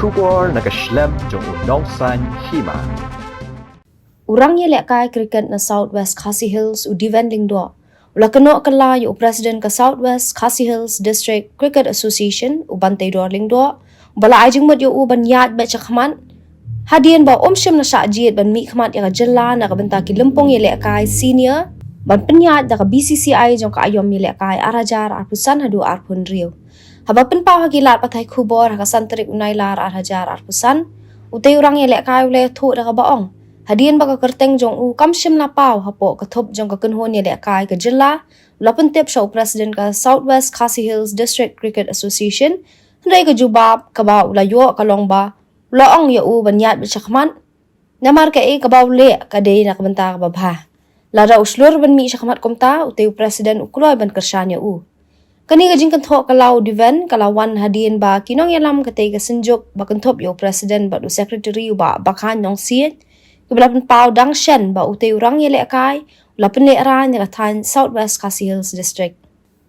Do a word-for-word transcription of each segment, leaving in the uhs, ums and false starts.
Khubor na ka shlem jong u Nongsaiñ Hima. U rang ïalehkai cricket na South West Khasi Hills u Diven Lyngdoh u la kynnoh kylla ïa u President ka South West Khasi Hills District Cricket Association u Banteidor Lyngdoh, ba la ai jingmut ïa u ban ïaid beit shakhmat hadien ba um shym la shah jied ban mihkhmat ïa ka jylla na ka bynta ki lympung ïalehkai senior ban pynïaid da ka B C C I jong ka aïom ïalehkai ar hajar arphew san haduh arphew hynriew. Haba pynpaw ha ki lad pathai khubor ha ka san tarik u Nailar ar hajar arphew san, utei u rang ïalehkai u la ïathuh da kaba ong, hadien ba ka kyrteng jong u kam shym la paw hapoh ka thup jong ka kynhun ïalehkai ka jylla, u la pyntip sha u President ka South West Khasi Hills District Cricket Association. Hynrei ka jubab kaba u la ïoh ka long ba u la ong ïa u ban ïaid beit shakhmat, namar kaei kaba u leh ka dei na ka bynta kaba bha. Lada u shlur ban mih shakhmat kumta, utei u President u kloi ban kyrshan ïa u. Kane ka jingkynthoh kylla u Diven ka la wan hadien ba ki nongïalam katei ka synjuk ba kynthup ïa u President bad u Secretary u Bah Bakhan Nongsiej, kiba la pynpaw dang shen ba utei u rang ïalehkai u la pynlehraiñ ïa ka thaiñ South West Khasi Hills District.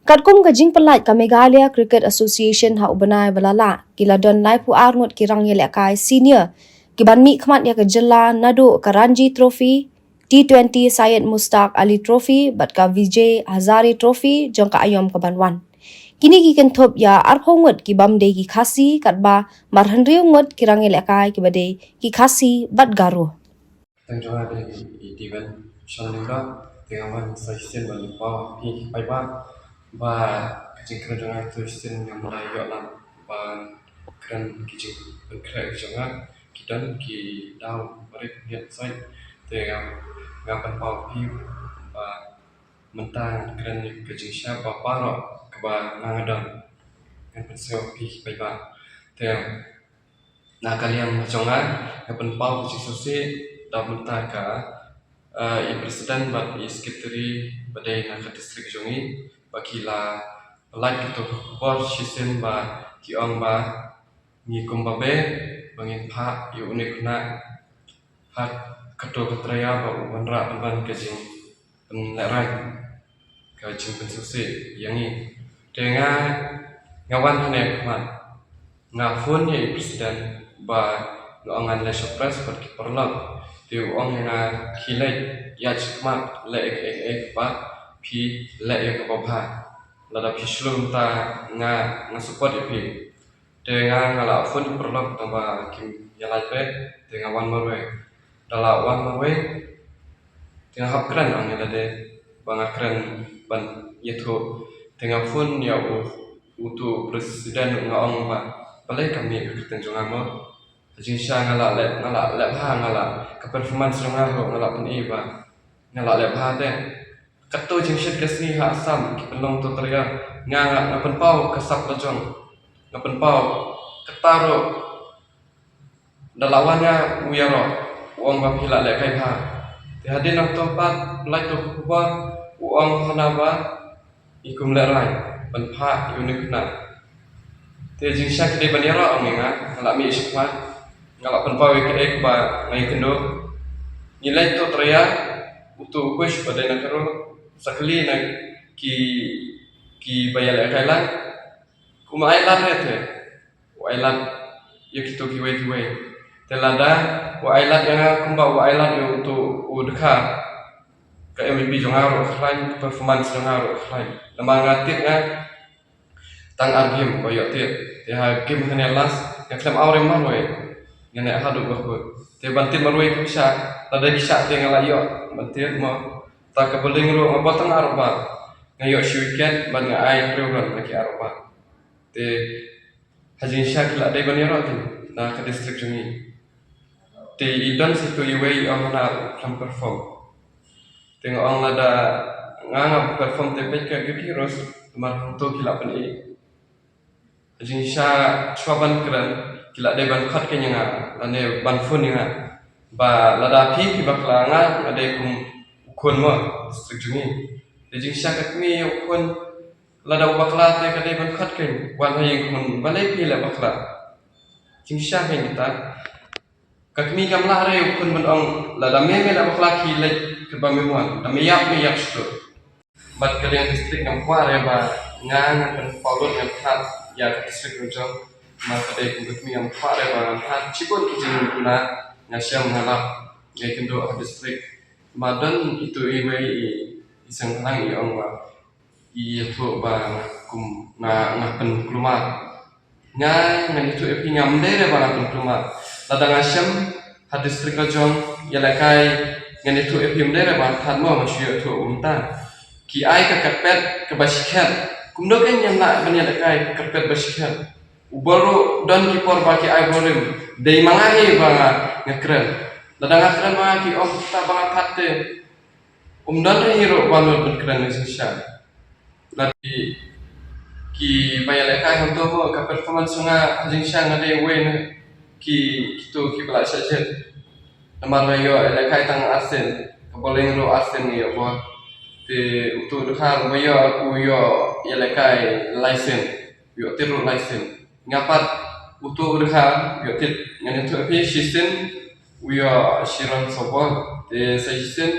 Katkum ka jingpynlait ka Meghalaya Cricket Association ha u bnai ba la lah, ki la don laiphew ar ngut ki rang ïalehkai senior ki ban mihkhmat ïa ka jylla naduh ka Ranji Trophy, T twenty Syed Mushtaq Ali Trophy bad ka Vijay Hazare Trophy jong ka aïom ka ban wan. Kine ki kynthup ïa arphew ngut ki bym dei ki Khasi, katba mar hynriew ngut ki rang ïalehkai kiba dei ki Khasi bad Garo. Tang jong nga dei i Diven Shang Lyngdoh, te nga wan sa shisien ban pynpaw ïa phi paidbah ba ka jingkren jong nga ito shisien ngam da ïoh lang ban kren ki jingpynkhreh jong nga, ki don ki daw barit ngiat sait, te nga, nga pynpaw ïa phi ba mynta ngan kren ïa ka jingshisha ba baroh kaba nga nga don. Ngan pynsngew ïa phi paidbah. Te na ka liang jong nga, nga pynpaw ka jingsngewsih da mynta ka, eh, i president bad i secretary ba dei na ka district jong ngi ba ki la pynlait kato ka khubor shisien ba ki ong ba ngi kumba be ba ngin phah ïa une u khynnah ha kato ka traya ba u wanrah pynban ka jingpynlehraiñ, ka jingpynsngewsih ïa ngi. Te nga, nga wan hangne khmat, nga phone ïa i president ba nga ong ngan leit sha press bad ki paralok. Te u ong ïa nga khie leit, ïaid shakhmat, leh ïa kaei kaei ba phi leh ïa kaba bha. Lada phi shlur mynta nga, nga support ïa phi. Te nga, nga la phone ïa ki paralok tang ba kim ïalait beit, te nga wan marwei. Da la wan marwei, te nga hap kren, ong ïa lade ba nga kren ban ïathuh. Te nga phone ïa u, uto u president, nga ong ba balei kam mih ka kyrteng jong nga mo. Ha jingshisha nga la leh, nga la leh bha, nga la, ka performance jong nga ruh nga la pyni ba nga la leh bha te. Katto jingshit ka sngi ha Assam ki pynlong to traya, nga, nga, nga pynpaw ka sap lajong, nga pynpaw. Kata ruh da la wan ïa u ïaroh, u ong ba phi la lehkai bha. Te hadien nangto pat pynlait to ka khubor, u ong hana ba ngi kum lehraiñ ban phah ïa une u khynnah. Te jingshisha ki dei ban ïaroh, ong ïa nga, nga la mih shakhmat, nga la pynpaw ïa kaei kaba nga ïakynduh. Ngi leit to traya, uto u coach ba dei na Garo, sa kylli na ki, kiba ïalehkai lang, kumba ai lad re te. U ai lad ïa kito kiwei kiwei. Te lada u ai lad ïa nga kumba u ai lad ïa uto u dkhar, ka M V P jong nga ruh ka khlaiñ, ka performance jong nga ruh ka khlaiñ. Namar nga tip nga tang ar game ba ïoh tip. Te ha game kane last nga khlem awre marwei, nga neh haduh ba kut. Te ban tip marwei ki shah, lada ki shah te nga la ïoh ban tip mo. Ta ka bowling ruh nga bol tang ar over, nga ïoh shi wicket bad nga ai hynriew run na ki ar over. Te ha jingshisha ki la dei ban ïaroh te na ka district jong ngi. Te i don sa ito iwei i ong hana u khlem perform. Te nga ong lada nga ngam perform te peit ka Giri Heroes, namar hangto ki la pyni. Ha jingshisha shuwa ban kren ki la dei ban khot keiñ ïa nga lane ban phone ïa nga ba lada phi phi bakla, nga nga dei kum u khun mo district jong ngi. Te jingshisha ka kmie ïa u khun, lada u bakla te ka dei ban khot keiñ, wan ha ïing khun, balei phi leh bakla? Jingshisha keiñ kita. Ka kmie kam lah re u khun ban ong lada me me leh bakla khie leit katba me mon, da me ïap me ïap shuh. Bad ka liang district ngam kwah re ba nga ngan pynpaw lut ngan phah ïa ka district jong. Namar ka dei kum ka kmie ngam kwah re ba ngan thad shibun ki jingduna, nga shem nga lap, nga ïakynduh ha district. Namar don itu iwei i, i seng bhalang i ong ba i ïathuh ba nga kum nga, nga pynkulmar. Nga, ngan ïathuh ïa phi, ngam dei re ba nga pynkulmar. Lada nga shem ha district la jong, ïalehkai, ngan ïathuh ïa phi, ym dei re ba nga thad mo, nga shu ïathuh mynta. Ki ai ka carpet kaba shikhet. Kumno kein ngin lah ban ïalehkai ka carpet ba shikhet? U bor ruh don ki por ba ki ai bor rim. Dei ma nga hi ba nga, nga kren. Lada nga kren ma nga ki ong ta ba nga thad te. Um don re hi ruh ba mut ban kren ïa jingshisha. Lada ki, ki ba ïalehkai hangto mo ka performance nga ha jingshisha nga dei uwei na ki, kito kiba la shah jied. Namar nga ïoh ïalehkai tang arsien, ka bowling ruh arsien nga ïoh bor. Te uto u dkhar ba ïoh, u ïoh ïalehkai lai sien. Ïoh tied ruh lai sien. Nga pat uto u dkhar ïoh tied, ngan ïathuh ïa phi, shisien u ïoh shi run saw bor. Te sa shisien,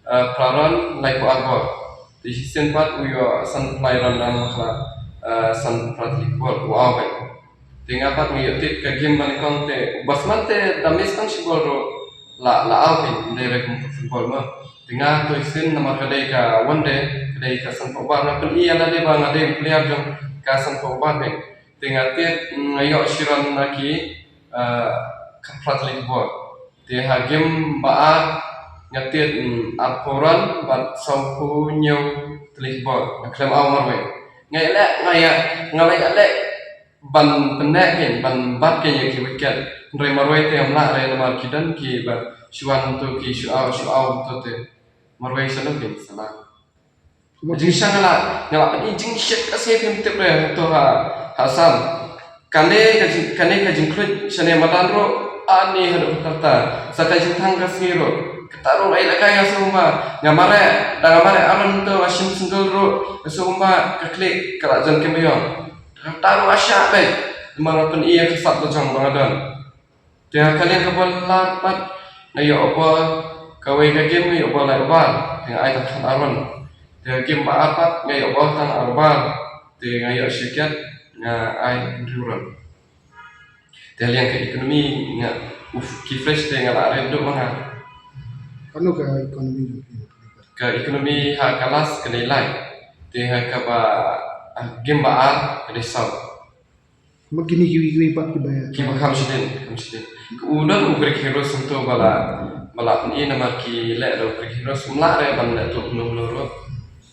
eh, phra run laiphew ar bor. Te shisien pat u ïoh sanphew lai run, dang bakla, eh, sanphew phra tylli ki bor, u aw beit. Te nga pat nga ïoh tied ka game ba nyngkong te u batsman te da miss tang shi bol ruh la, la aw hi, ym dei re kum ka football mo. Te nga to shisien namar ka dei ka one day, ka dei ka sanphew over, nga pyni ïa lade ba nga dei u player jong ka sanphew over hi. Te nga tied, mm, nga ïoh shi run na ki, eh, khatphra tylli ki bol. Te ha game ba ar nga tied, mm, arphew run bad sawphew hynñiew tylli ki bol. Nga khlem aw marwei. Nga ïaleh, nga ïa, nga la ïaleh ban pynneh kein, ban bat kein ïa ki wicket. Hynrei marwei te ym lah re namar ki don kiba shu wan to ki shu aw, shu aw to te. Marwei shalok kein, sa lah. Jingshisha nga la, nga la pyni jingshisha ka sngi, phim tip re, to ha, ha Assam. Kane ka jing, kane ka jingkhluit shane madan ruh, ani haduh katta katta. Sa ka jingthang ka sngi ruh. Kata ruh ai la kai nga sngewbha. Nga mareh, da nga mareh aron to, nga shim single ruh, nga sngewbha, ka khlieh, ka la jan kynmaw. Kata ruh nga shah beit. Namar nga pyni ïa ka sap la jong ba nga don. Te ha ka liang kaba ar pat nga ïoh bol, kawei ka game nga ïoh bol lai over, te nga ai tang khatar run. Te ha game ba ar pat nga ïoh bol tang ar over, te nga ïoh shi wicket, nga ai hynriew run. Te ha liang ka economy nga, uf, ki fresh te nga la rit duh ma nga. Kano ka economy? Ka economy ha ka last ka dei lai. Te ha kaba, ha game ba ar ka dei saw. Ma kine kiwei kiwei pat kiba ïa. Kiba kham shadien, kham shadien. U don u Greek Heroes hangto ba la, ba la pyni namar ki leh da u Greek Heroes, um lah re ban leh to kumno kumno ruh.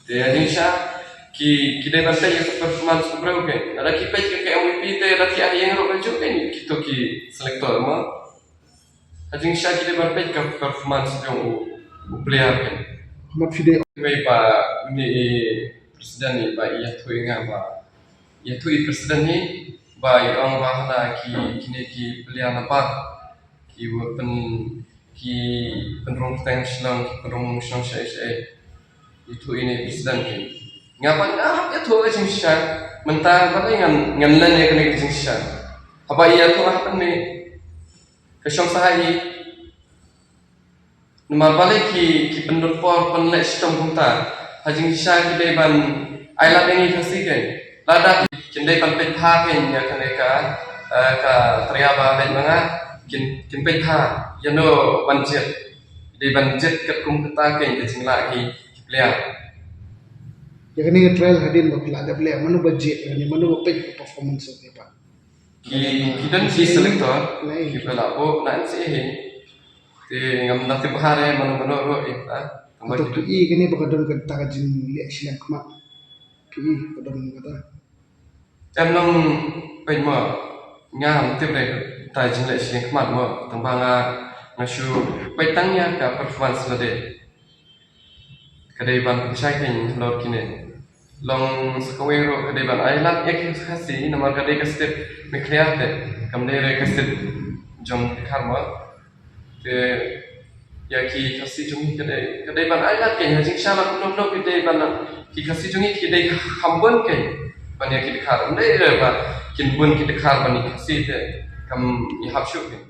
Te ha jingshisha ki, ki dei ban peit ïa ka performance u briew kein. Lada ki peit ïa ka M V P te lada ki ai ïeng ruh ka juh kein kito ki selector mo. Ha jingshisha ki dei ban peit ka performance jong u, u player kein. Mat phi dei. Wei ba une i president i ba i ïathuh ïa nga ba, ïathuh i president i ba i ong ba hana ki, kine ki player na bar ki wa pyn, ki pynrung pyrthei Shillong, ki pynrung shnong shaei shaei. Ïathuh ine i president kein. Nga pat nga hap ïathuh ka jingshisha. Mynta pat ngan, ngan len ïa kane ka jingshisha. Haba i ïathuh hap ne ka shong sah ha i. Namar balei ki, ki pynlut por pynleh shitom kumta. Ha jingshisha ki dei ban ailad ïa ngi Khasi kein. Lada kin dei ban peit bha kein ïa kane ka, eh, ka tria ba leit ma nga, kin, kin peit bha ïano ban jied. Ki dei ban jied katkum kata kein ka jinglah ki, ki player. Ïa kane ka trial hadien ba phi la dep leh, mano ba jied ïa kane, mano ba peit ka performance jong phi pat? Ki, ki don ki selector, kiba la buh na N C A hi. Te ngam da tip bha re mano mano ruh ïa kata. Tangba to ki don. Phi i kane ba ka don kata ka jingleh shiliang khmat. Phi i ka don kata. Em nong peit mo, ngam tip re kata jingleh shiliang khmat mo. Tangba nga, nga shu peit tang ïa ka performance lade. Ka dei ban pynshai kein halor kine. Long sa kawei ruh ka dei ban ailad ïa ki Khasi namar ka dei ka state Meghalaya te, kam dei re ka state jong Bihar mo. Te ïa ki Khasi jong ngi ka dei, ka dei ban ailad kein ha jingshisha la kumno kumno ki dei ban, ki Khasi jong ngi ki dei kham bun kein ban ïa ki Dkhar. Ym dei re ba kin bun ki Dkhar ban ïa ki Khasi te kam ïahap shuh kein.